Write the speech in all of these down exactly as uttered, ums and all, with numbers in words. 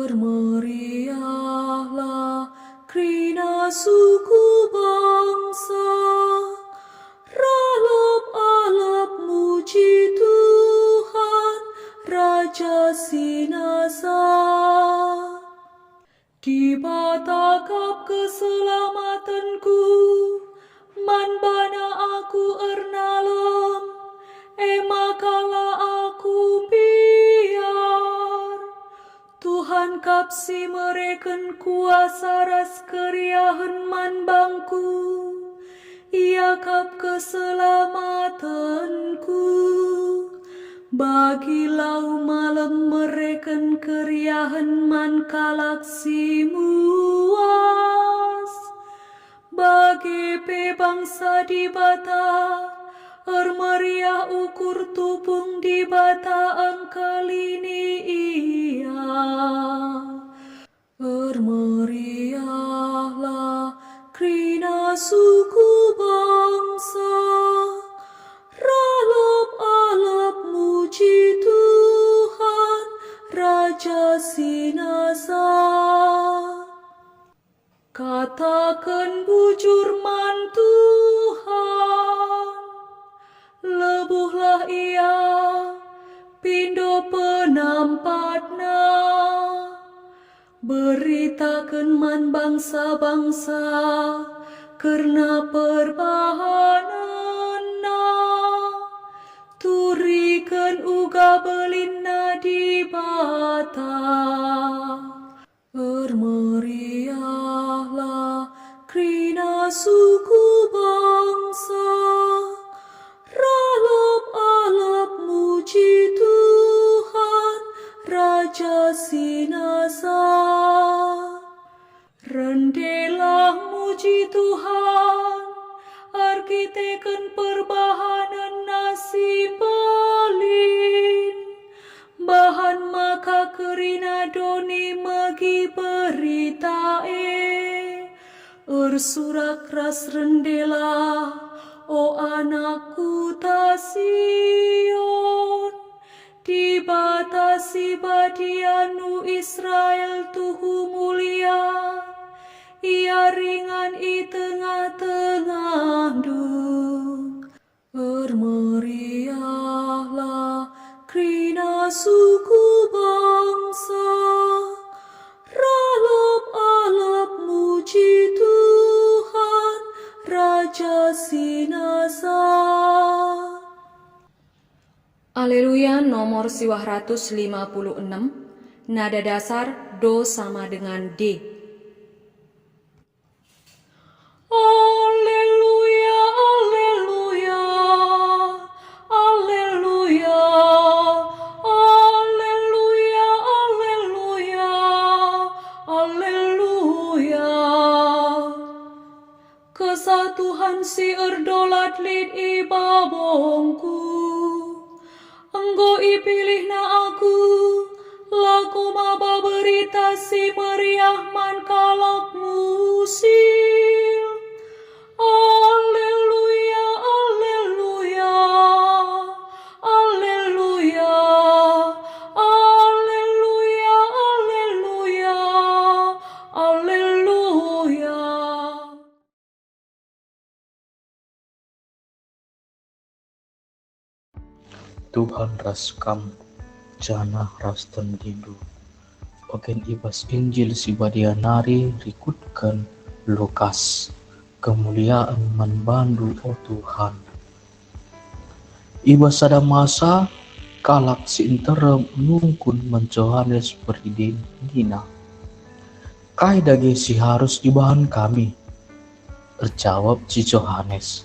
Ermeriahlah kerina suku bangsa, ralep-alep muji Tuhan, Raja si nasa. Dibata kap keselamatenku, man baNa aku ernalem, e maka la aku mbiar. Tuhan kap si mereken kuasa ras keriahen man bangku, Ia kap keselamatenku. Bagi lau malem mereken keriahen man kalak si muas. Bage pe bangsa Dibata, ermeriah ukur tupung Dibata engkelini ia. Ermeriahlah kerina suku bangsa, ralep-alep muji Tuhan, Raja si nasa. Kataken bujur man Tuhan, lebuhlah Ia, pindo penampatNa. Beritaken man bangsa-bangsa kerna perbahanenNa, turiken uga belinNa Dibata. Ermeriahlah kerina suku bangsa, ralep-alep muji Tuhan, Raja si nasa. Rendelah muji Tuhan, erkiteken perbahanenNa si mbelin. Bahan maka kerina doni megi berita e. Ersurak ras rendelah, o anak kuta Sion. Dibata si Badia nu Israel tuhu mulia, Ia ringan i tengah-tengahndu. Ermeriahlah kerina suku bangsa, ralep-alep muji Tuhan, Raja si nasa. Aleluya nomor siwah ratus lima puluh enem, nada dasar do sama dengan D. Aleluya, aleluya, aleluya, aleluya, aleluya, aleluya. Kesah Tuhan si erdolat lit i babongku. Enggo ipilihNa aku, lako maba berita si meriah man kalak musil. Aleluya, aleluya, aleluya, aleluya, aleluya, aleluya. Tuhan ras kam, janah ras tendindu. Ogen i bas Injil si Badia nari rikutken Lukas. Kemuliaan man bandu, o Tuhan. I bas sada masa, kalak si nterem nungkun man Johanes Peridin nina, "Kai dage si harus ibahan kami?" Erjawab si Johanes,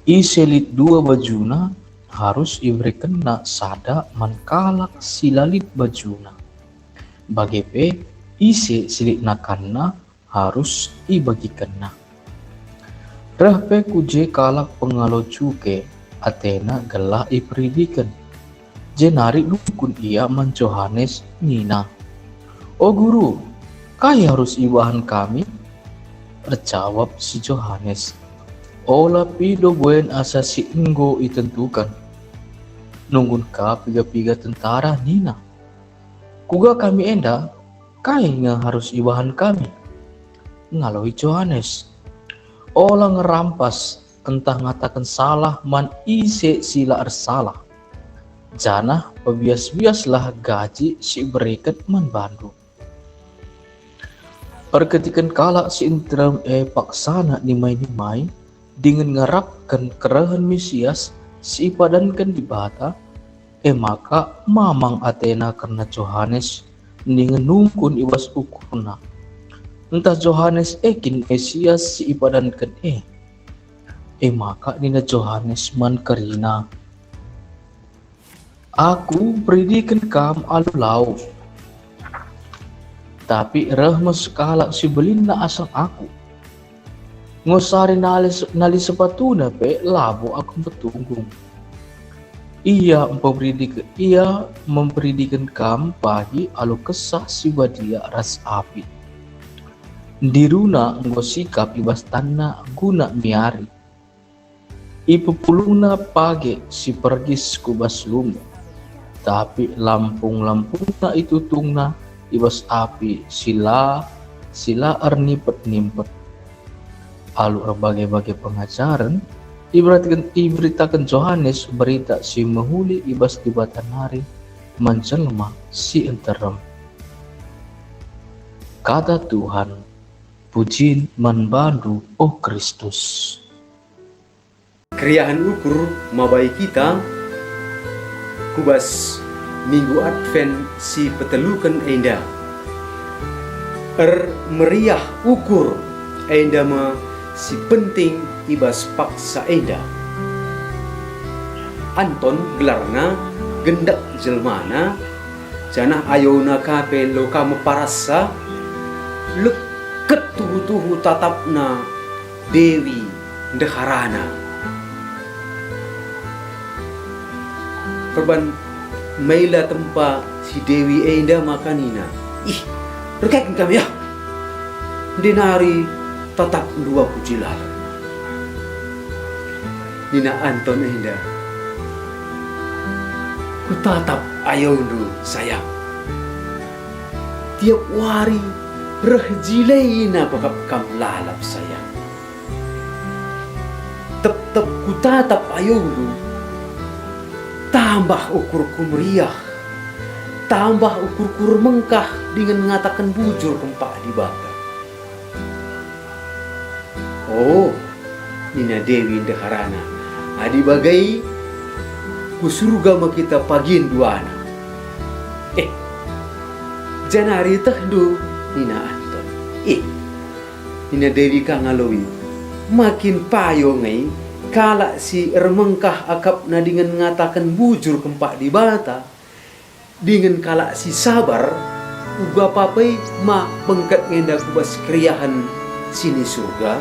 "Ise lit dua bajuna, harus iberekenna sada man kalak si la lit bajuna. Bage pe, ise si lit nakanna, harus ibagikenna." Reh pe ku je kalak pengalo cuke, atena gelah iperidiken. Jenari nungkun ia man Johanes nina, "O Guru, kai harus ibahan kami?" Erjawab si Johanes, "Ola pido buen asa si enggo itentuken. Nungkun ka piga-piga tentara nina, 'Kuga kami enda? kai nge arus ibahan kami?" Ngaloi Johanes, "Ola nge rampas ntah ngataken salah man ise si la ersalah, janah pebias-biaslah gaji si ibereken man bandu." Erkiteken kalak si nterem e paksana nimai-nimai dingen ngarapken kerehen Mesias si ipadanken Dibata, e maka mamang atena kerna Johanes dingen nungkun i bas ukurna, ntah Johanes e kin Mesias si ipadanken e. E maka nina Johanes man kerina, "Aku mperidiken kam alu lau, tapi reh me sekalak si belinna asang aku. Enggo sari nali, nali sepatuna pe labo aku metunggung. Ia mpemeridik-, ia memperidiken kam pagi alu Kesah Si Badia ras api. Ndiruna enggo sikap i bas tanna guna miari. Ipepulungna page si pergis ku bas lumo, tapi lampung-lampungna itutungna i bas api si la, si la ernimpet-nimpet." Alu erbage-bage pengajaren, iberitaken, iberitaken Johanes berita si mehuli i bas Dibata nari man jelma si nterem. Kata Tuhan. Pujin man bandu, o Kristus. Keriahen ukur mabai kita ku bas Minggu Advent si peteluken enda. Ermeriah ukur enda me si penting i bas paksa enda. Anton gelarna, gendek jelmana, janah ayona ka pe lo ka meparassa, leket tuhu-tuhu tatapna Dewi ndeharana. Perban mela tempa si Dewi enda maka nina, "Ih, erkeken kam ya! Ndenari tatapndu aku jilal." Nina Anton enda, "Kutatap ayondu, sayang. Tiap wari reh jilena pakap kam lalap, sayang. Tep-tep kutatap ayondu, tambah ukurku meriah, tambah ukurku ermengkah dingen ngataken bujur kempak Dibata." "Oh," nina Dewi ndeharana, "adi bage, ku Surga me kita pagin duana." "Eh, janari tehndu," nina Anton. "Eh," nina Dewi ka ngaloi, "makin payo nge kalak si ermengkah akapna dingen ngataken bujur kempak Dibata, dingen kalak si sabar, uga papai ma bengket ngenda ku bas keriahen si ni Surga?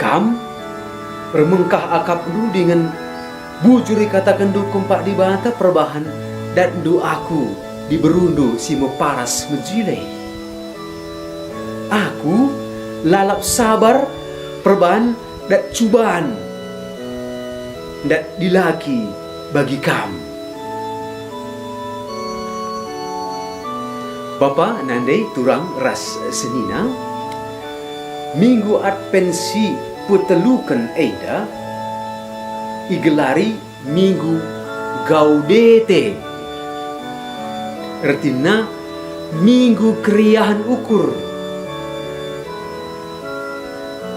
Kam ermengkah akapndu dingen bujur ikatakenndu kempak Dibata perbahan datndu aku diberundu si meparas mejile. Aku lalap sabar perban dat cuban, dat dilaki bagi kam." Bapa, nande, turang ras senina, Minggu Advent si peteluken enda igelari Minggu Gaudete, ertina Minggu Keriahen Ukur.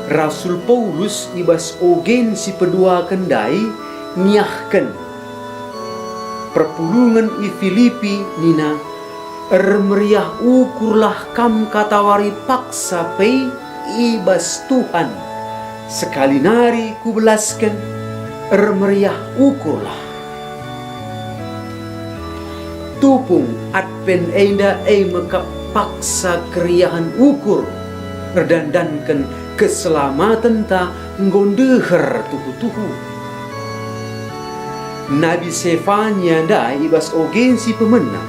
Rasul Paulus i bas ogen si peduaken ndai ngiahken perpulungen i Filipi nina, "Ermeriah ukurlah kam katawari paksa pe i bas Tuhan. Sekali nari kubelasken, ermeriah ukurlah." Tupung Advent enda e me kap paksa keriahen ukur, erdandanken keselamatenta enggo ndeher tuhu-tuhu. Nabi Sefania ndai i bas ogen si pemena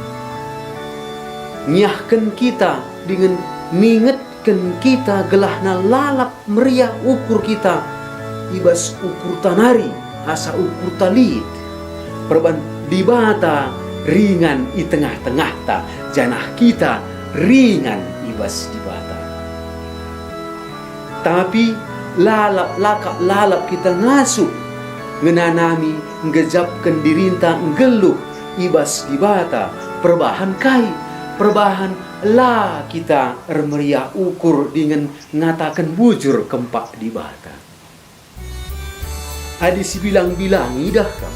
ngiahken kita dingen ngingetken kita gelahna lalap meriah ukur kita i bas ukurta nari asa ukurta lit. Perban Dibata ringan i tengah-tengahta, janah kita ringan i bas Dibata. Tapi lalap, la kap lalap kita ngasup ngenanami nggejapken dirinta nggeluh i bas Dibata. Perbahan kai? Perbahan la kita ermeriah ukur dingen ngataken bujur kempak Dibata. Adi sibilang-bilang idah kam,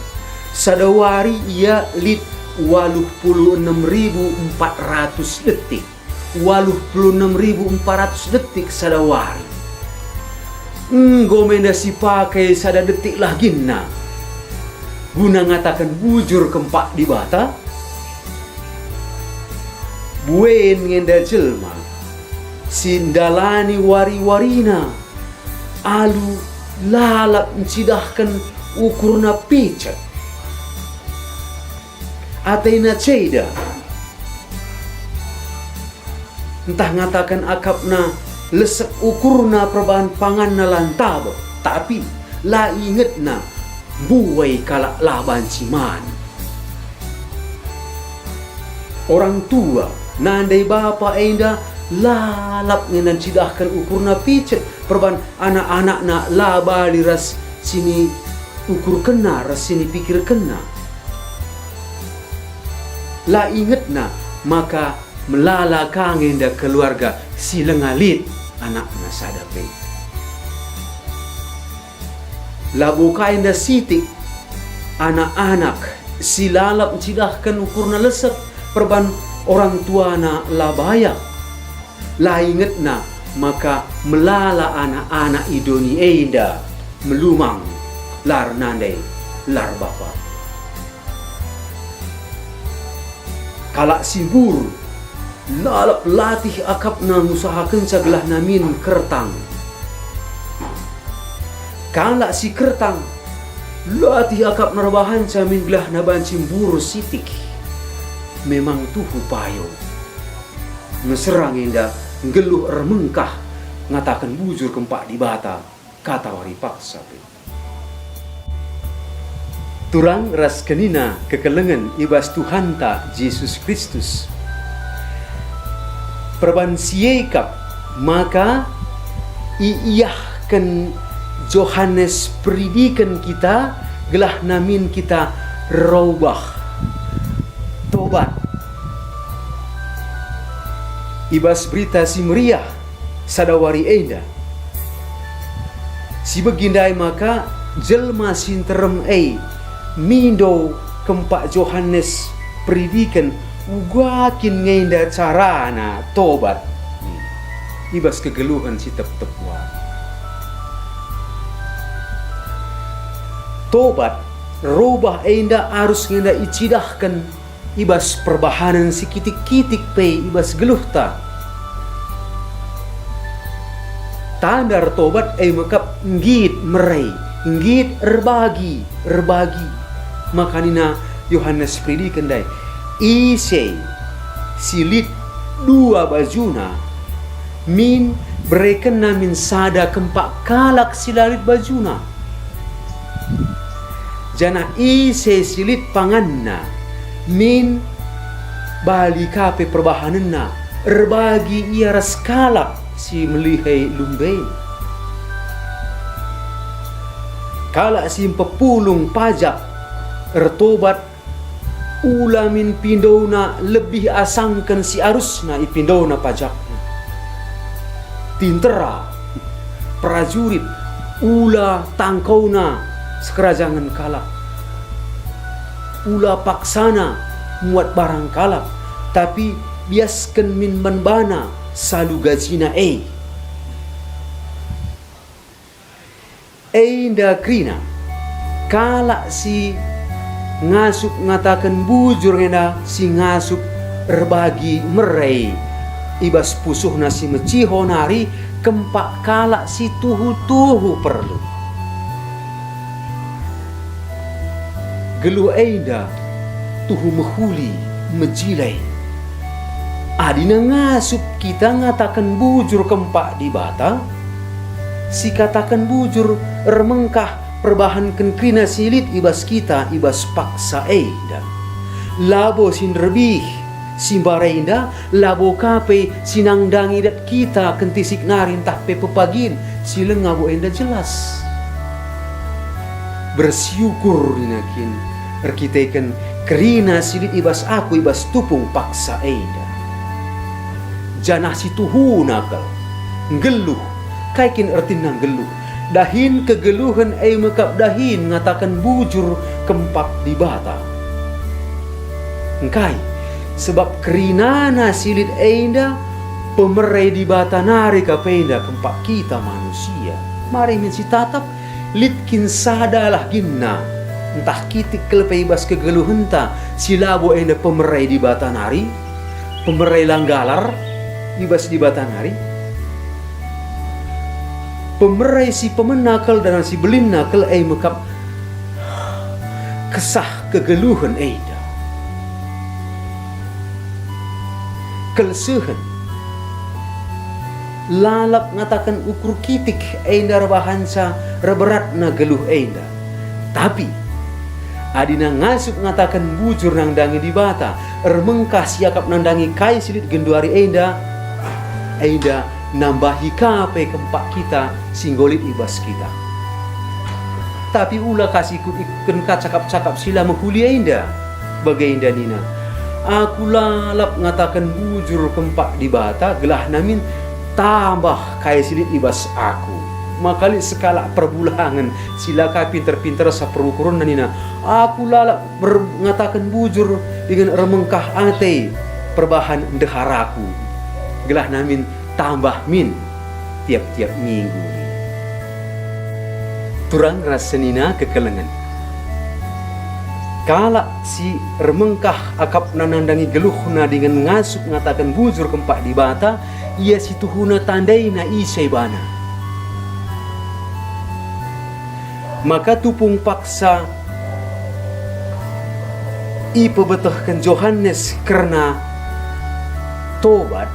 sada wari ia lit waluh puluh enem ribu empat ratus detik. Waluh puluh enem ribu empat ratus detik sada wari. Enggo me enda sipake sada detik lah ginna guna ngataken bujur kempak Dibata? Buen nge enda jelma si ndalani wari-warina alu lalap ncidahken ukurna picet. Atena ceda, ntah ngataken akapna lesek ukurna perbahan panganna la ntabek, tapi la ingetna mbuai kalak la banci man. Orang tua, nandai bapa enda lalap nge enda ncidahken ukurna picet perban anak-anakna la bali ras si niukurkenna ras si nipikirkenna. La ingetna maka melala ka nge enda keluarga si langa lit anakna sada pe. Labo ka enda sitik anak-anak si lalap ncidahken ukurna lesek perban orang tuana la bayak. La ingetna maka melala anak-anak i doni enda melumang, la ernandai, la erbapa. Kalak si mbur lalap latih akapna ngusahakenca gelahna min kertang. Kalak si kertang latih akapna erbahanca min gelahna banci mbur sitik. Memang tuhu payo. Mesera nge enda nggeluh ermengkah ngataken bujur kempak Dibata, katawari paksa pe. Turang ras kenina kekelengen i bas Tuhanta Jesus Kristus. Perban si e kap maka iiahken Johanes Peridiken kita gelah namin kita rubah, tobat. I bas Berita Si Meriah sada wari enda, sibegi ndai maka jelma si nterem e mindo kempak Johanes Peridiken, uga kin nge enda carana tobat i bas kegeluhen si tep-tep wari. Tobat, rubah enda arus nge enda icidahken i bas perbahanen si kitik-kitik pe i bas geluhta. Tanda ertobat e me kap nggit mere, nggit erbagi, erbagi. Maka nina Johanes Peridiken ndai, "Ise si lit dua bajuna, min berekenna min sada kempak kalak si la lit bajuna." Janah ise si lit panganna, min bali ka pe perbahanenna, erbagi ia ras kalak si melihe lumben. Kalak si mpepulung pajak ertobat, ula min pindona lebih asangken si arusna ipindona pajakna. Tintera, perajurit, ula tangkauna sekerajangen kalak. Ula paksana muat barang kalak, tapi biasken min man bana salu gajina e. Enda kerina, kalak si ngasup ngataken bujur enda si ngasup erbagi mere i bas pusuhna si meciho nari kempak kalak si tuhu-tuhu perlu. Geluh enda tuhu mehuli, mejile. Adina ngasup kita ngataken bujur kempak Dibata, sikataken bujur ermengkah perbahanken kerina si lit i bas kita i bas paksa enda. Labo si nderbih, si mbarenda, labo ka pe si nandangi dat kita kentisik nari ntah pe pepagin, si langa bo enda jelas. Bersyukur nina kin erkiteken kerina si lit i bas aku i bas tupung paksa enda. Janah si tuhuna kal, nggeluh. Kai kin ertina nggeluh? Dahin kegeluhen e me kap dahin ngataken bujur kempak Dibata. Engkai? Sebab kerinana si lit enda, pemere Dibata nari kap enda kempak kita manusia. Mari min si tatap, lit kin sada lah ginna, ntah kitik kal pe i bas kegeluhenta si labo enda pemere Dibata nari, pemere la nggalar i bas Dibata nari? Pemere si pemena kal dan si belinna kal e me kap kesah kegeluhen enda. Kelsehen. Lalap ngataken ukur kitik enda erbahanca erberatna geluh enda. Tapi, adina ngasup ngataken bujur nandangi Dibata, ermengkah siakap nandangi kai si lit genduari enda, enda nambahi ka pe kempak kita si enggo lit i bas kita. Tapi ula ka sikut-ikutken ka cakap-cakap si la mehuli enda. Bagenda nina, "Aku lalap ngataken bujur kempak Dibata, gelahna min tambah kai si lit i bas aku." Maka lit sekalak perbulangen si la ka pinter-pinter sa perukurenna nina, "Aku lalap ber-, ngataken bujur dingen ermengkah ate perbahan ndeharaku, gelahna min tambah min tiap-tiap minggu." Turang ras senina kekelengen. Kalak si ermengkah akapna nandangi geluhna dingen ngasup ngataken bujur kempak Dibata, ia si tuhuna tandaina ise bana. Maka tupung paksa ipebetehken Johanes kerna tobat,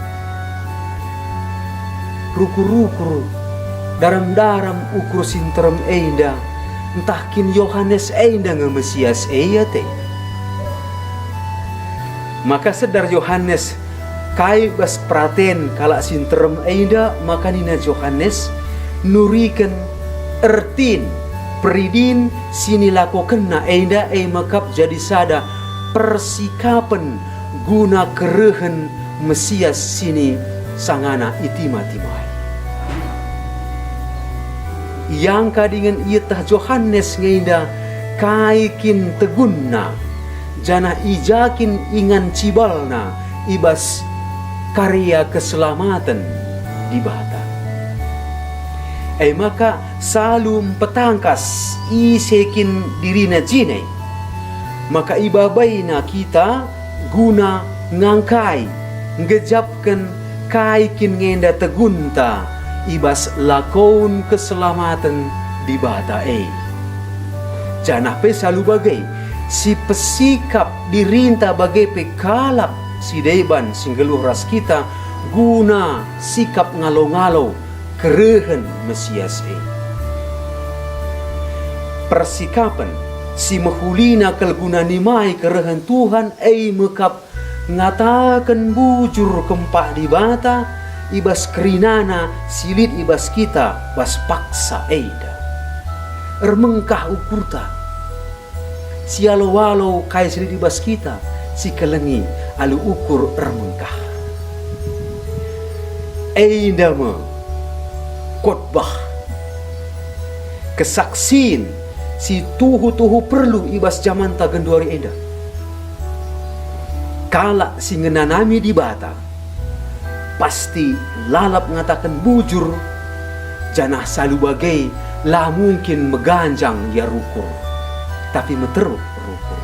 rukur-rukur, daram-daram ukur si nterem enda, ntah kin Johanes enda nge Mesias e atena. Maka sedar Johanes kai bas peraten kalak si nterem enda, maka nina Johanes, nuriken ertin peridin si nilakokenna enda e me kap jadi sada persikapen guna kerehen Mesias si nisangana i tima-timai. Iangka dingen ieteh Johanes nge enda kai kin tegunna, janah i ja kin ingan cibalna i bas karya keselamaten Dibata. E maka salu mpetangkas ise kin dirina jine, maka ibabaina kita guna ngangkai, nggejapken kai kin ngenda tegunta i bas lakon keselamaten Dibata e. Janah pe salu bage, si pesikap dirinta bage pe kalak si deban si nggeluh ras kita guna sikap ngalo-ngalo kerehen Mesias e. Persikapen si mehulina kal guna nimai kerehen Tuhan e me kap ngataken bujur kempak Dibata i bas kerinana si lit i bas kita bas paksa enda. Ermengkah ukurta. Sialo-alo kai si lit i bas kita, sikelengi alu ukur ermengkah. Enda me khotbah, kesaksin si tuhu-tuhu perlu i bas jamanta genduari enda. Kalak si ngenanami Dibata pasti lalap ngataken bujur, janah salu bage la mungkin meganjang ia rukur, tapi meteruk rukur.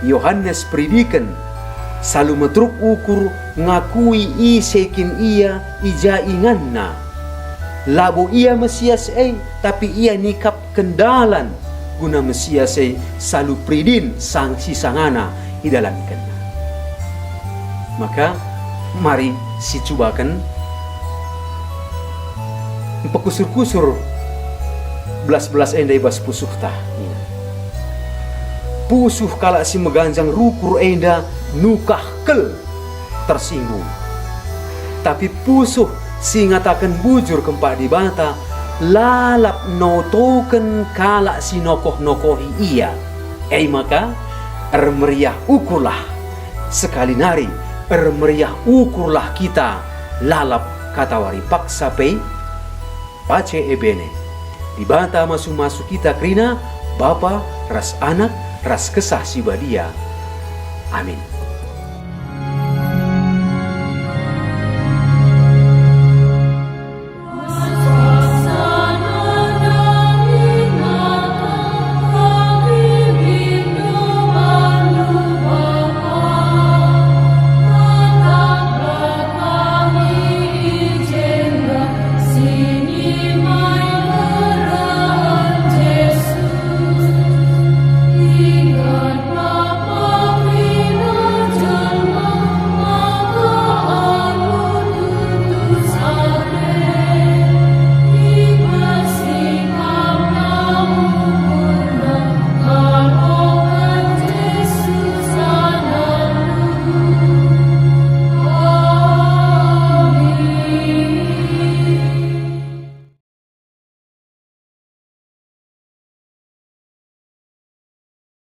Johanes Peridiken salu meteruk ukur ngakui ise kin ia i ja inganna. Labo ia Mesias e, tapi ia nikapken dalan guna Mesias e salu peridin sang, si sangana idalankenna. Maka, mari sicubaken mpekusur-kusur belas-belas enda i bas pusuhta. Pusuh kalak si meganjang rukur enda nukah kel, tersinggung. Tapi pusuh si ngataken bujur kempak Dibata lalap notoken kalak si nokoh-nokohi ia. E maka, ermeriah ukurlah. Sekali nari, ermeriah ukurlah kita, lalap katawari paksa pe. Pace ebene. Dibata masu-masu kita kerina, Bapa ras Anak ras Kesah Si Badia. Amin.